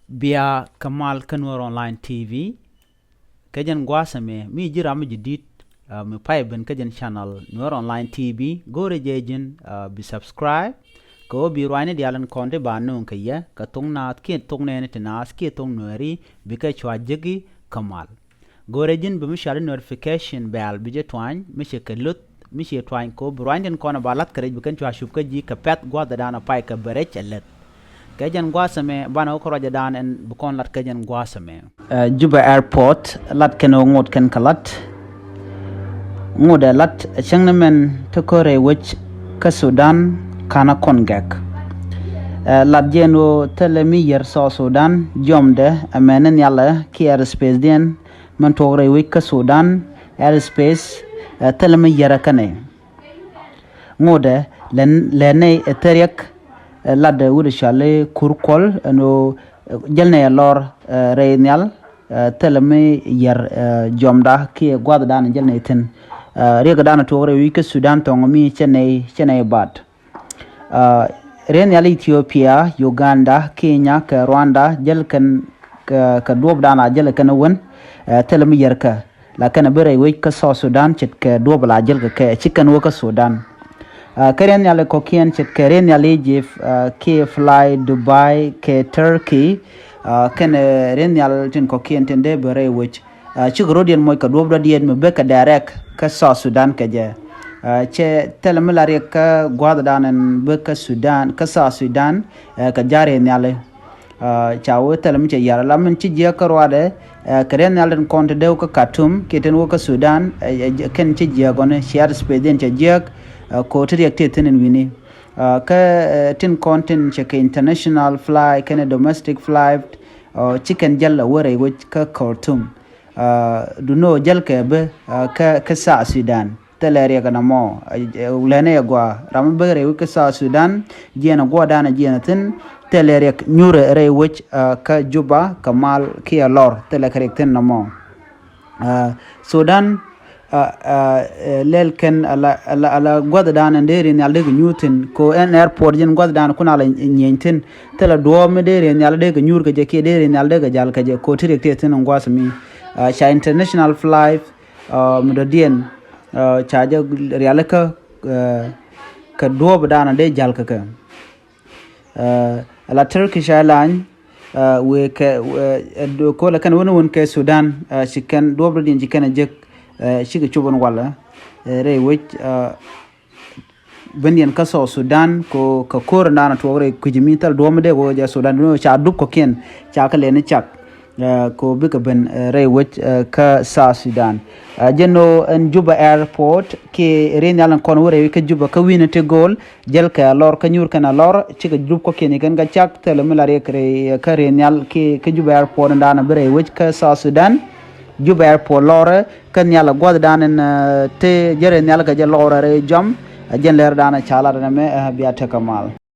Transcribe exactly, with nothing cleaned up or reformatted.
Bia kɛ mal kä Nuer Online T V. Kɛ jɛn gua̱a̱th ɛmɛ mi ji̱ ram mi ji̱ di̱t, ah, mi pay ben kä jɛn channel Nuer Online T V. Go̱o̱rɛ jɛ ji̱n, ah, bi subscribe. Kɛ ɣöö bi ruacni diaal in kɔn ti ba nööŋ kɛ yɛ kɛ thoŋ naath kiɛ thoŋ nɛɛni ti naath kiɛ thoŋ Nuɛɛri bikɛ cua jeki kɛ mal. Go̱o̱rɛ ji̱n bi mi cuali notification bell bi jɛ tuany mi cɛ kɛ luth mi cɛ tuany kɛ ɣöö bi ruacni tin kɔn ba la̱th kɛ rɛc bi kɛn cua cup kä ji̱ kɛ pɛ̈th gua̱a̱th ɛ da̱a̱n a pay kɛ bɛ rɛc ɛ leth. Kɛ jɛn gua̱a̱th ɛmɛ banɛ wä kä ruacɛ da̱a̱n ɛn bi kɔn lat kɛ jɛn gua̱a̱th ɛmɛ. Ɛ, Juba Airport lat kɛn ɣöö ŋot kɛn kɛ lat. Ŋot ɛ lat cäŋ ni mɛn ti ko̱r rɛy wec kä Sudan ka̱n a kɔn gɛk. Ɛ, lat jɛn ɣöö thilɛ mi yär South Sudan jiɔmdɛ ɛmɛ ni nhialɛ ki airspace diɛn mɛn tuɔk rɛy wec kä Sudan airspace, ɛ, thilɛ mi yär ɛ kɛnɛ. Ŋotdɛ lɛn, lɛn nɛy ɛ thil riɛk, ɛ, latdɛ wut ɛ cɔal i̱ Kur Kuɔl ɛn ɣöö, ɛ, jäl nɛy ɛ lɔr, ɛ, rɛy nhial, ɛ, thilɛ mi yär, ɛ, jiɔmda kiɛ gua̱thdan jäl nɛy thi̱n. Ɛ, riɛkdan ɛ tuɔɔk rɛy wi̱c kä Sudan thɔŋ mi cɛ nɛy, cɛ nɛy bat. Ɛ, rɛy nhial Ethiopia, Uganda, Kenya kɛ Rwanda jäl kɛn kɛ, kɛ duɔ̱ɔ̱pdan a jäl kɛn ɛ wän, ɛ, thilɛ mi yär kɛ. La kɛn a bi rɛy wec kä South Sudan ce̱tkɛ duɔ̱ɔ̱p la jäl kɛ kɛ ci kɛn wä kä Sudan. Ɛ, kä rɛy nhial kɔ̱kiɛn ce̱tkɛ rɛy nhial Egypt, ɛ, kiɛ Fly Dubai kɛ Turkey, ɛ, kɛn, ɛ, rɛy nhial tin kɔ̱kiɛn tin dee bi rɛy wec. Ɛ, cikɛ rɔ̱diɛn moc kɛ duɔ̱ɔ̱p dɔ̱diɛn mi bekɛ direct kä South Sudan kɛ jɛ. Ɛ, cɛ thilɛ mi la riɛk kä gua̱thdan ɛn bek kä Sudan, kä South Sudan, ɛ, kɛ ja̱r rɛy nhial. Ɛ, ca wee thilɛ mi cɛ yar la min ci jiääk kä ruaadɛ, ɛ, kɛ rɛy nhial tin kɔn ti dee wä kä Khartoum kiɛ tin wä kä Sudan, ɛ, ɛ, kɛn ci jiääk gɔni ci airspace diɛn cɛ jiääk, ɛ, ko̱ ti riɛk ti thi̱n in wi̱ni. Ɛ, kä, ɛ, tin kɔn tin cɛ kɛ international flight kɛnɛ domestic flight, ɛ, ci kɛn jäl a wä rɛy wec kä Khartoum. Ɛ, duno jäl kɛ bi, ɛ, kä, kä South Sudan. Thilɛ riɛk nɔmɔ, ɛ, ɛ, lɛnɛ yɛ gua ram mi bek rɛy wec kä South Sudan, jiɛn ɛ guɔdan ɛ jiɛn ɛ thi̱n, thilɛ riɛk nyurɛ rɛy wec, ɛ, kä Juba kɛ mal kiɛ lɔr, thilɛ kɛ riɛk thi̱n nɔmɔ. Ɛ, Sudan, ɛ, ɛ, ɛ, lɛl kɛn ala, ala, ala gua̱thdan ɛn dee rɛy nhial dee kɛ nyuur thi̱n, ko ɛn airport jiɛn gua̱thdan kun ala nyieny thi̱n, thilɛ duɔ̱ɔ̱p mi dee rɛy nhial dee kɛ nyuur kɛ jɛ kiɛ dee rɛy nhial dee kɛ jal kɛ jɛ, ko ti riɛk ti thi̱n in gua̱th mi. Ɛ, ca international flight, ɛ, mi dɔ̱diɛn, ɛ, ca jɛ rialikä, ɛ, kɛ duɔ̱ɔ̱p dan a dee jal kɛ kɛ. Ɛ, la Turkish Airline, ɛ, wëë kɛ, ɛ, ɛ, kolɛ kɛn wän wän kɛ Sudan, ɛ, ci kɛn duɔ̱ɔ̱p dɔ̱diɛn ci kɛn a jek, ɛ, cikɛ cop wän walɛ, ɛ, rɛy wec, ɛ, bendiɛn kä South Sudan, ko kɛ ko̱r in dan a tuɔɔk rɛy kui̱c mi thil duɔ̱ɔ̱p mi dee wä jɛ Sudan, duno ca dup kɔ̱kiɛn, ca kɛ lɛni cak. Ɛ, ko bikɛ ben, ɛ, rɛy wec, ɛ, kä South Sudan. Ɛ, jɛn ɣöö ɛn Juba Airport kiɛ rɛy nhial in kɔn wä rɛy wec kä Juba kä wi̱n ti go̱o̱l jäl kɛ a lɔr kä nyuur kɛn a lɔr cikɛ dup kɔ̱kiɛn ikɛn kɛ cak thilɛ mi la riɛk rɛy, ɛ, kä rɛy nhial kiɛ kä Juba Airport in dan a bi rɛy wec kä South Sudan. Juba Airport lɔrɛ kä nhial a gua̱thdan in, ɛ, te jɛ rɛy nhial kɛ jɛ lɔrɛ rɛy jɔam. Ɛ, jɛn lɛr dan a ca lat ɛn ɛmɛ, ɛ, bia tekɛ mal.